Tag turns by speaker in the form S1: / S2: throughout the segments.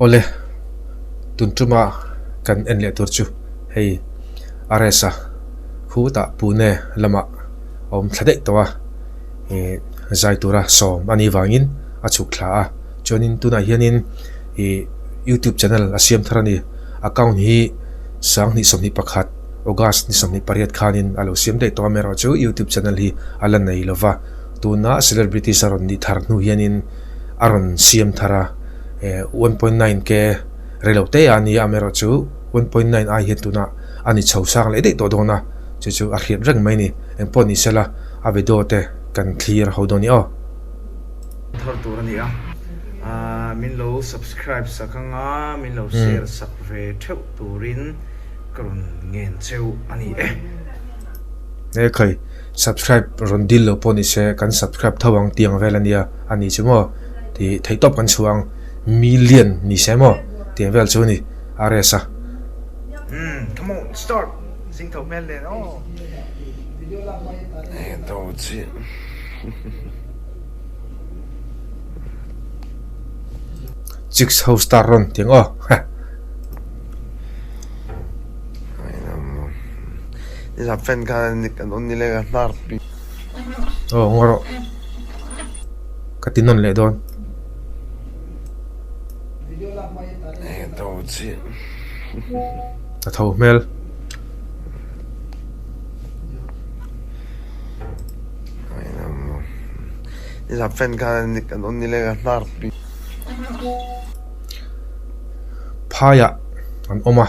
S1: Awle, tun tuma kan en leh tur chu hei RS-a khutah Pune lamah a awm thla daih tawh a, ih zai tura sawm a nih vangin a chhuk thla a. Chuanin tunah hianin ih youtube channel a siam thar a ni. Account hi 2021 August ni 28 khanin a lo siam daih tawh a, amaherawhchu youtube channel hi a la nei lo va. Tuna celebrities a rawn nih thar hnu hianin a rawn siam thar a, 1.9 k rei lo te a ni a, amaherawhchu 1.9 ai hian tunah a ni chho sang leh daih tawh dawn a, chu chu a hriat reng mai a ni. Engpawh ni sela a video te kan thlir ho dawn i aw.
S2: Thar tur a ni a, min lo subscribe sak anga min lo share sak ve theuh turin ka rawn ngen cheu a ni e.
S1: He khai subscribe rawn dil lo pawh ni se kan subscribe tho ang tiang vel a nia a ni chu maw tih theih tawp kan chhuah ang million ni se maw tiang vel chu a ni RS a.
S2: Umm come on start zing tho hmel nen aw.
S3: Hei tho chiah.
S1: Chicks ho star rawn tiang aw.
S3: Nizan fan khan kan on ni leh ka hnar pi.
S1: Aw ngaw rawh. Ka ti nawn leh dawn.
S3: Hei tho chiah.
S1: A tho hmel.
S3: Nizan fan khan kan on ni leh ka hnar pi.
S1: Phaiah an awm a,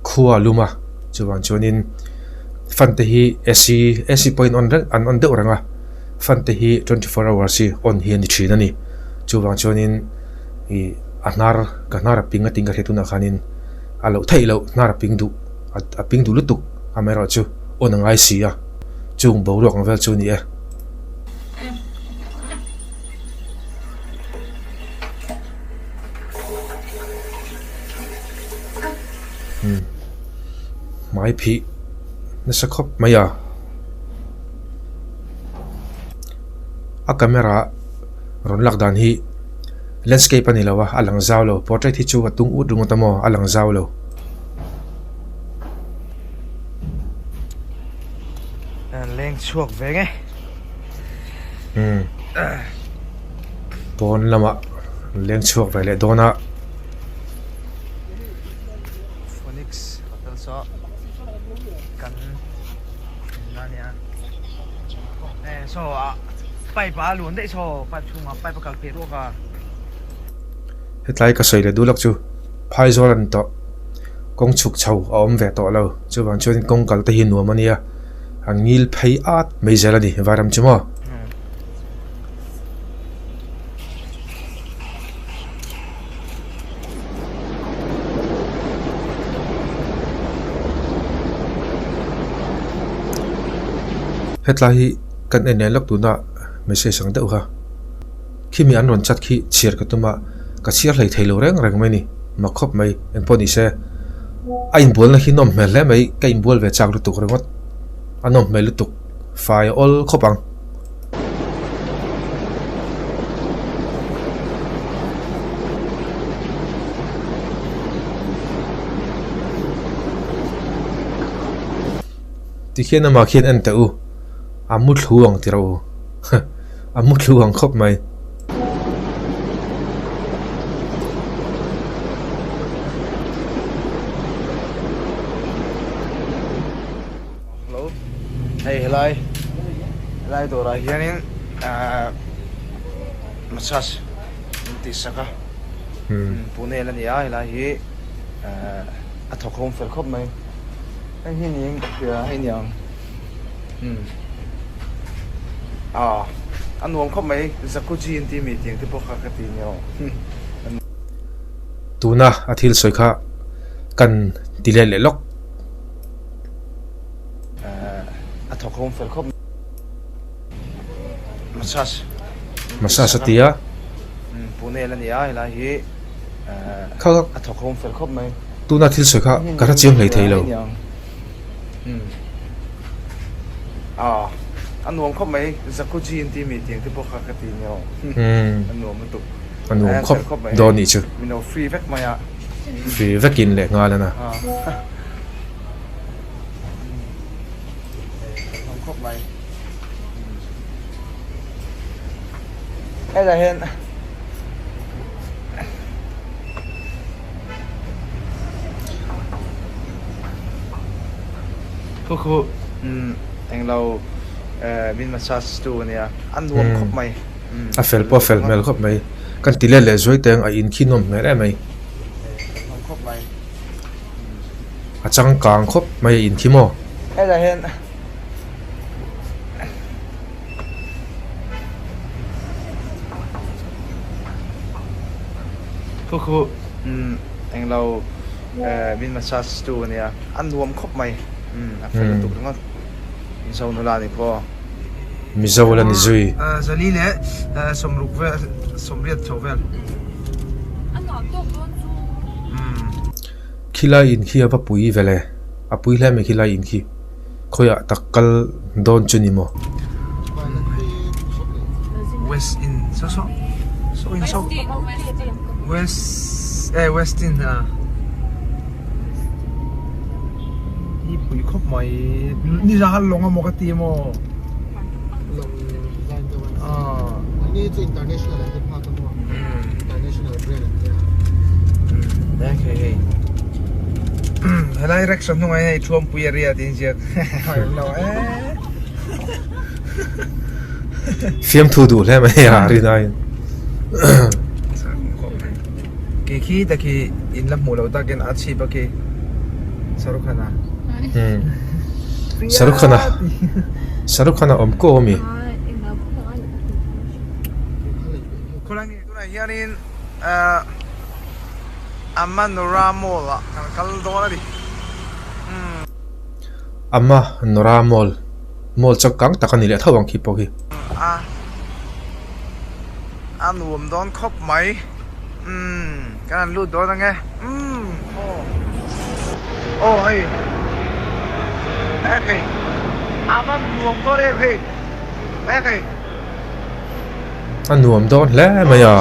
S1: khua a lum a, chuvang chuanin fan te hi AC AC pawhin on reng an on deuh reng a, fan te hi 24 hours hi on hi a ni thin a ni. Chuvang chuanin ih a hnar ka hnar a ping a tih ka hriat tunah khanin a loh theih loh hnar a ping duh a ping duh lutuk amaherawhchu on a ngai si a, chung boruak ang vel chu a ni e. Hmai phih nasa khawp mai a a camera rawn lak dan hi landscape a ni lo a a lang zau lo portrait hi chu a tung ut ringawt a maw a lang zau lo.
S2: Leng chhuak ve nge.
S1: Pawn lamah leng chhuak ve leh dawn a.
S2: Phoenix hotel saw kan na nia eh saw a pipe a luan daih saw pipe chhungah pipe a kal phei ruak a.
S1: Hetlai ka sawi leh duh lak chu phaizawl a ni tawh kawng chhuk chho a awm ve tawh lo chuvang chuan kawng kal te hi nuam a nia an ngil phei at mai zel a ni vairam chu maw. Hetlai hi kan en leh lawk tuna message ang deuh kha khimi an rawn chat khi chhiar ka tum a ka chhiar hlei thei lo reng reng mai a ni mak khawp mai engpawh ni se a inbualna hi nawm hmel hle mai ka inbual ve chak lutuk ringawt a nawm hmel lutuk fai a awl khawp ang. Tikhian amah khian en teh u, a mu thlu ang ti rawh u, a mu thlu ang khawp mai.
S2: Hello hei helai helai dawrah hianin ahh massage an tih sak a pune la ni a helai hi ahh a thawk hawm fel khawp mai hei hi niin ka hria hei niang umm ah a nuam khawp mai jacuzzi an tih mi tiang te pawh kha ka ti nia aw.
S1: Tuna a thil sawi kha kan ti let leh lawk.
S2: A thawk hawm fel khawp massage
S1: massage a ti a
S2: pune la ni a helai hi
S1: kha
S2: a thawk hawm fel khawp mai
S1: tuna thil sawi kha ka hre chiang hlei thei lo
S2: a a nuam khawp mai jacuzzi an tih mi tiang te pawh kha ka ti nia aw a nuam lutuk.
S1: A nuam khawp dawn nih chu.
S2: Free vek mai a.
S1: Free vekin leh nghal a na.
S2: Khawp mai. Hetah hian Khu khu englo min massage tu ania a nuam khawp mai.
S1: A fel pawh a fel hmel khawp mai. Kan ti let leh zuai teng a in khi nawm hmel em mai. A changkang khawp mai a in khi maw.
S2: Hetah hian Khu khu englo min massage tu ania a nuam khawp mai a fel lutuk ringawt Mizo nula ni pawh.
S1: Mizo la ni zui.
S2: Zali leh sawmruk vel sawmriat chho vel.
S4: A nuam tawk dawn chu.
S1: Khilai in khi a va pui vel e. A pui hle mai khilai in khi. Khawiah tak kal dawn chu ni maw?
S2: West in saw saw saw in saw West eh West in a i pui khawp mai ni za han lawng a maw ka ti maw
S5: lawng design deuh a ni ani chu international an ti phak a maw international brand an tia
S2: Hei hei hei helai rickshaw hnungah hian hei Thuampui area tih a inziak lo e.
S1: Fiamthu duh hle mai a rin aiin.
S2: Kei khi ta khi in la hmuh loh takin a chhip a khi Shahrukh Khan a.
S1: Shahrukh Khan a Shahrukh Khan a awm ko ami.
S2: Khawlai nge tunah hianin Amanora Mall ah kan kal dawn a ni.
S1: Amanora Mall, mall changkang tak a ni leh tho ang khi pawh khi.
S2: A a nuam dawn khawp mai. Umm kan han lut dawn ange. Umm aw aw hei hei a va nuam dawn em hei hei.
S1: A nuam dawn hle mai a.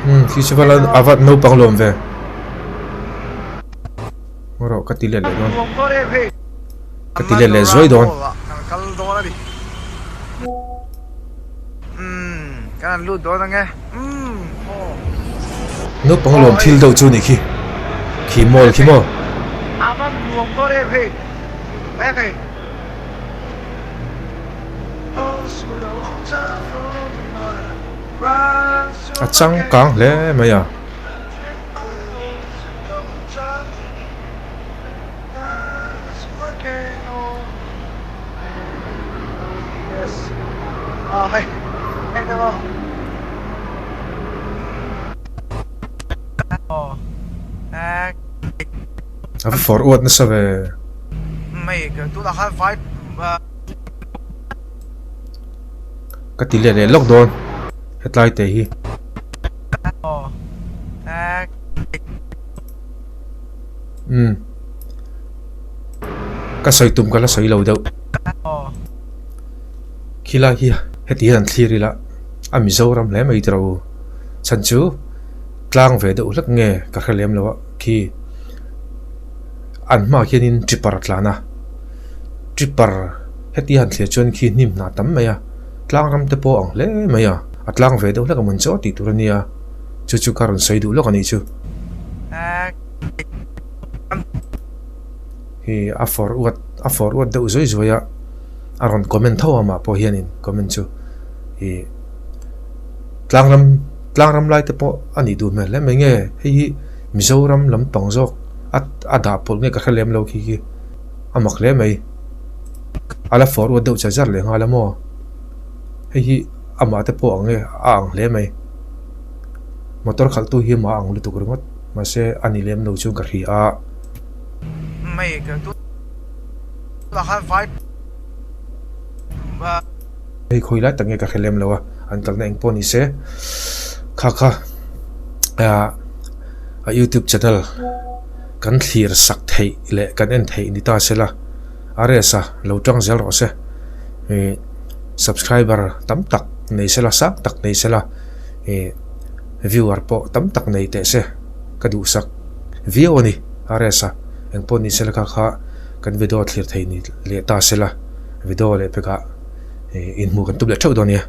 S1: Umm khi chu vala a va naupang lawm ve. Ngaw rawh ka ti let leh dawn. Ka ti let leh zuai dawn. Naupang lawm thil deuh chu nih khi. Khi mall khi maw. A changkang hle mai a. A va fawr uat nasa ve. Ka ti leh leh lawk dawn hetlai te hi. Umm. Ka sawi tum ka la sawi lo deuh. Khilai hi heti hian an thlir ila a Mizoram hle mai tiro u. Chhan chu tlang ve deuh hlek nge ka hre lem lo a khi an hmaah khianin tripper a tlan a. Tripper heti han thlir chuan khi hnim hna tam mai a tlang ram te pawh a ang hle mai a. A tlang ve deuh hlek a mun chu a tih tur a nia. Chu chu ka rawn sawi duh lawk a nih chu. Hi a fawr uat a fawr uat deuh zuai zuai a, a rawn comment tho a mah pawh hianin comment chu ih tlangram tlangram lai te pawh a nih duh hmel hle mai nge hei hi Mizoram lampang zawk a a dah pawlh nge ka hre lem lo khi khi a mak hle mai a la fawr uat deuh char char leh nghal a maw hei hi amah te pawh ang nge a ang hle mai. Motor khalhtu hi mah ang lutuk ringawt mahse a ni lem lo chuan ka hria a. Hei khawi lai tak nge ka hre lem lo a, an kalna eng pawh ni se. Kha kha a youtube channel kan thlir sak theih leh kan en theih ni ta se la RS a lo tang zel rawh se ih subscriber tam tak nei se la sang tak nei se la ih viewer pawh tam tak nei teh se ka duhsak viau a ni RS a engpawh ni se la kha kha kan video thlir thei ni leh ta se la video leh pekah ih inhmuh kan tum leh theuh dawn nia.